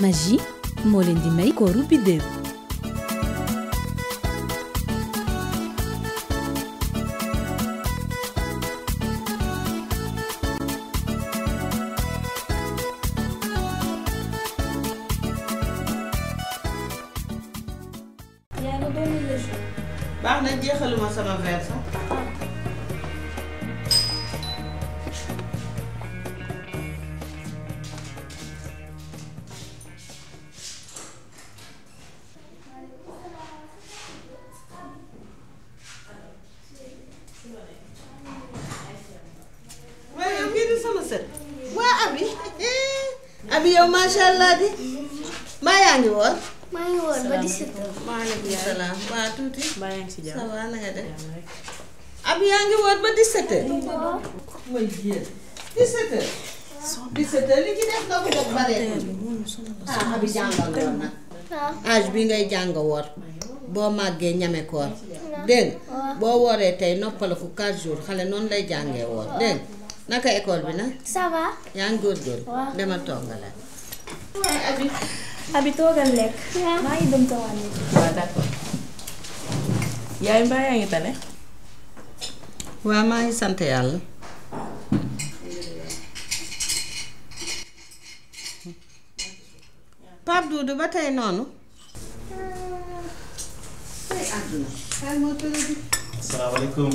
Magie moo leen di may kooru Bidew. baax na jeexaluma sama verre sax. waaye yow kii di sama sët. waa Abi yow macha allah di. maa yaa ngi woon. maa ngi woon ba 17h. maaleykum salaam waa tuuti. mbaa yaa ngi si jàmm. ça va na nga def. Abi yaa ngi woon ba 17h. mooy jéem 17h. 17h li ci def nga ko def bareetul. Abi jàngal woon nag. âge bi ngay jàng woor. boo màggee ñame koor. dégg nga boo wooree tey noppalaku 4 jours xale noonu lay jàngee woor dégg nga naka école bi nag. ça va. yaa ngi góorgóorlu. waaw demal toog nga la. waaye Abi. Abi toogal lekk. maa ngi dem tawaan lekk. waaw d'accord. yaay mbaa yaa ngi tane. waaw maa ngi sant yàlla. Pape Doudou ba tey noonu. ay àdduna. xel moo tëra bi. asalaamaaleykum.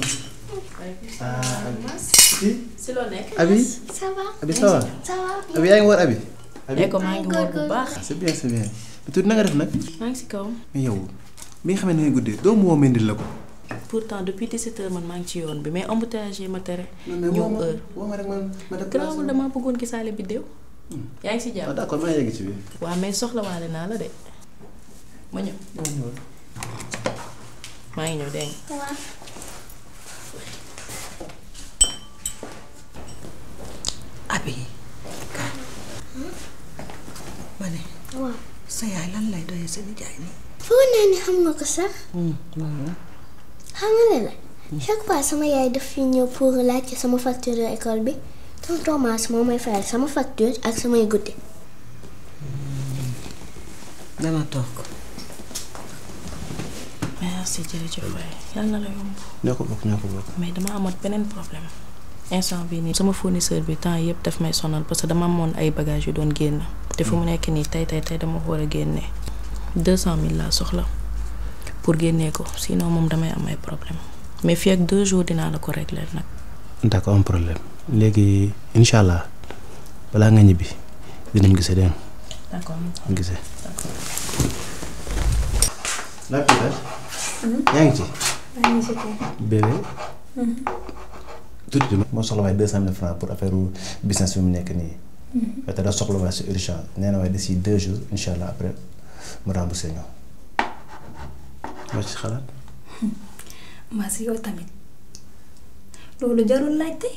si loo nekk. Abi. ça va. Abi ça va. ça va. Abi yaa ngi woor Abi. ne ko maa ngi woor bu baax. c'est bien c'est bien. tuuti na nga def nag. maa ngi si kaw. mais yow bi nga xam ne ngay guddee doo mu woo mendil la ko. pourtant depuis 17h man maa ngi ci yoon bi mais embouteillage yi ma tere. mais ñëw heure. woo ma rek ma def. garaawul damaa bëggoon gisaale Bidew. yaa ngi si jàmm. d'accord maa yegg ci biir. waaw mais soxlawaale naa la de ma ñëw. maa ngi ñëw dégg nga. waaw. Abi. ma ne. waaw. sa yaay lan lay doyee sa nijaay nii. foog naa ni xam nga ko sax. xam nga la chaque fois sama yaay daf fi ñëw pour laajte sama facture école bi tonton Mass moo may fayal sama facture ak samay goûter. dama toog. merci jërëjëf waay yàlla na la yomb. ñoo ko bokk. mais dama amoon beneen problème instant bii nii sama fournisseur bi temps yëpp daf may sonal parce que dama amoon ay bagages yu doon génn te fu mu nekk nii tey dama ko war a génne 200 000 laa soxla pour génnee ko sinon moom damay am ay problème mais fii ak 2 jours dinaa la ko régler nag. d'accord am problème léegi incha allah balaa nga ñibbi dinañ gisee dégg nga. d'accord gisee. yaa ngi ci. maa ngi si kër. bébé. tuuti moo soxla waaye 200 000 francs pour affaire business bi mu nekk nii. te da soxla waaye c'est urgent nee na waaye d'ici 2 jours incha allah après mu remboursé ñu. moo ci xalaat. maa si yow tamit loolu jarul laajte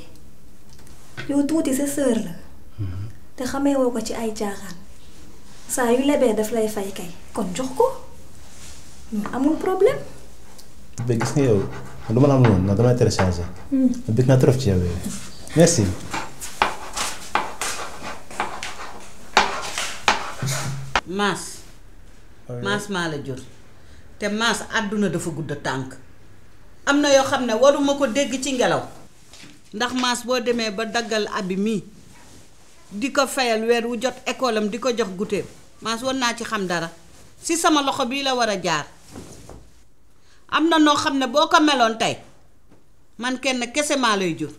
yow tuuti sa sœur la te xamee woo ko ci ay caaxaan saa yu lebee daf lay fay kay kon jox ko amul problème. ba gis nga yow lu ma la am noonu non damay téléchargé. bëgg naa trop ci yow merci. Mass. Mass maa la jur. te Mass àdduna dafa gudd tànk. am na yoo xam ne waruma ko dégg ci ngelaw. ndax Mass boo demee ba daggal Abi mii di ko fayal weer wu jot école am di ko jox goûter Mass war naa ci xam dara si sama loxo bii la war a jaar. am na noo xam ne boo ko meloon tey man kenn kese maa lay jur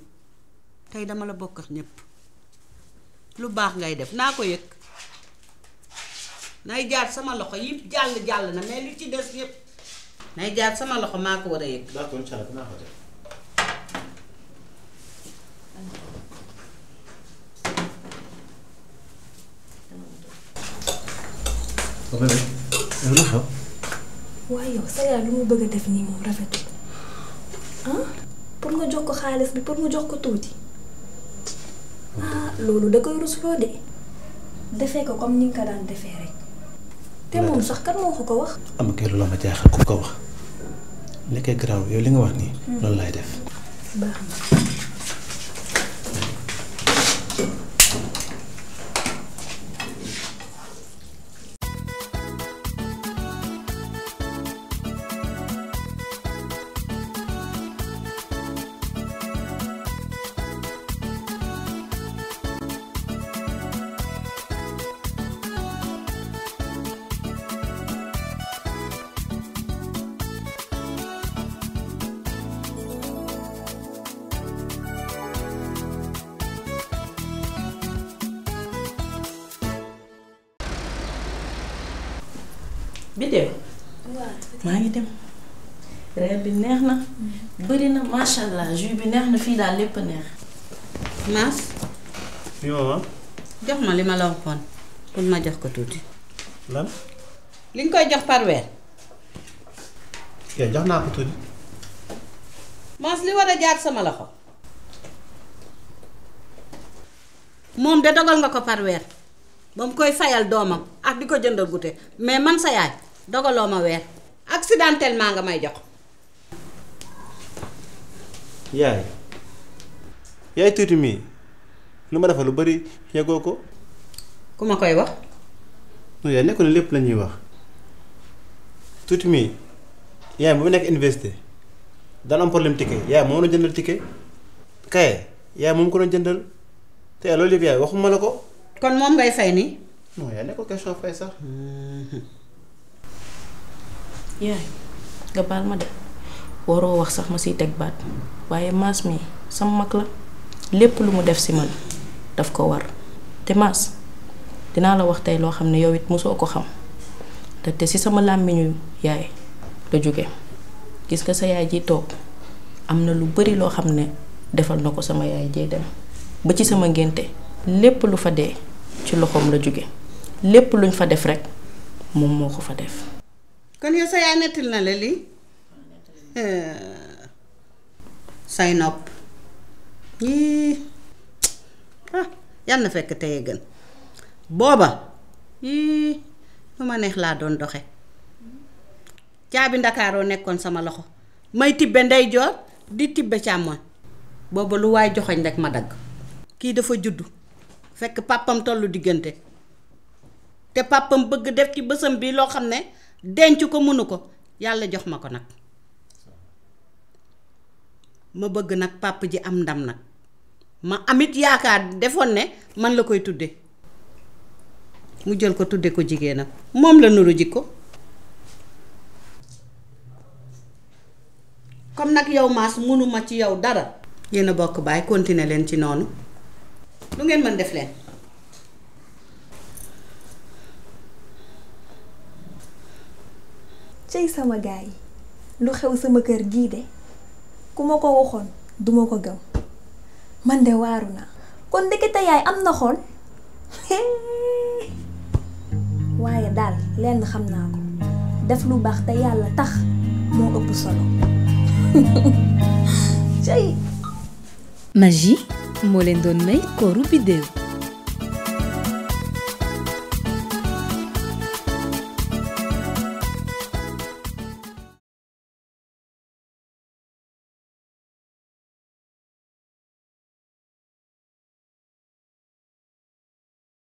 tey dama la bokk ak ñépp lu baax ngay def naa ko yëg nay jaar sama loxo yi jàll na mais li ci des yépp nay jaar sama loxo maa ko war a yëg. d'accord incha allah dinaa ko def. ba pare yow lu xew. waaye yow sa yaay lu mu bëgg a def nii moom rafetul pour nga jox ko xaalis bi pour mu jox ko tuuti loolu da koy rusloo de defee ko comme ni nga ko daan defee rek te moom sax kan moo ko wax. am kay lu la ma jaaxal ku ko wax nekkee garaaw yow li nga wax nii. loolu laay def. baax na. Biddew maa ngi dem reer bi neex na bëri na macha allah jus bi neex na fii daal lépp neex. Maas oui maman. jox ma li ma la waxoon pour ma jox ko tuuti. lan. li nga koy jox par weer. yow jox naa ko tuuti. Maas li war a jaar sama loxo. moom de dogal nga ko par weer ba mu koy fayal doomam ak di ko jëndal goûter mais man sa yaay dogaloo ma weer accidentellement nga may jox. yaay tuuti mii lu ma defal lu bari yegoo ko. ku ma koy wax. non yaay nekkul ne lépp la ñuy wax tuuti mii yaay bu mu nekk université daan am problème ticket yaay moo doon jëndal ticket kaye yaay moom ko doon jëndal te loolu yëpp yaay waxuma la ko. kon moom ngay fay nii. non yaay nekkul question fay sax. yaay nga baal ma de waroo wax sax ma siy teg baat waaye Mass mi sama mag la lépp lu mu def si man daf ko war te Mass dinaa la wax tey loo xam ne yow it mosoo ko xam te si sama làmmiñu yaay la jóge gis nga sa yaay ji toog am na lu bari loo xam ne defal na ko sama yaay jee dem ba ci sama ngénte lépp lu fa dee ci loxoom la jóge lépp luñ fa def rekk moom moo ko fa def. kon yow sa yaay nettil na la lii say nopp yii yal na fekk teye gën booba yii lu ma neex laa doon doxe caabi ndakaaroo nekkoon sama loxo may tibbe ndeyjoor di tibbe càmmoñ booba lu waay joxoñ rek ma dagg. kii dafa juddu fekk pàppam tollu diggante te pàppam bëgg def ci bësam bi loo xam ne denc ko mënu ko yàlla jox ma ko nag ma bëgg nag pàpp ji am ndam nag ma amit yaakaar defoon ne man la koy tudde mu jël ko tudde ko jigéenam moom la nuru jikko comme nag yow Mass mënuma ci yow dara yéen a bokk baay continuer leen ci noonu lu ngeen mën def leen. cey sama gaay yi lu xew sama kër gii de ku ma ko waxoon duma ko gëm man de waaru naa kon ndekete yaay am na xol waaye daal lenn xam naa ko def lu baax te yàlla tax moo ëpp solo cey Magie moo leen doon may kooru Bidew.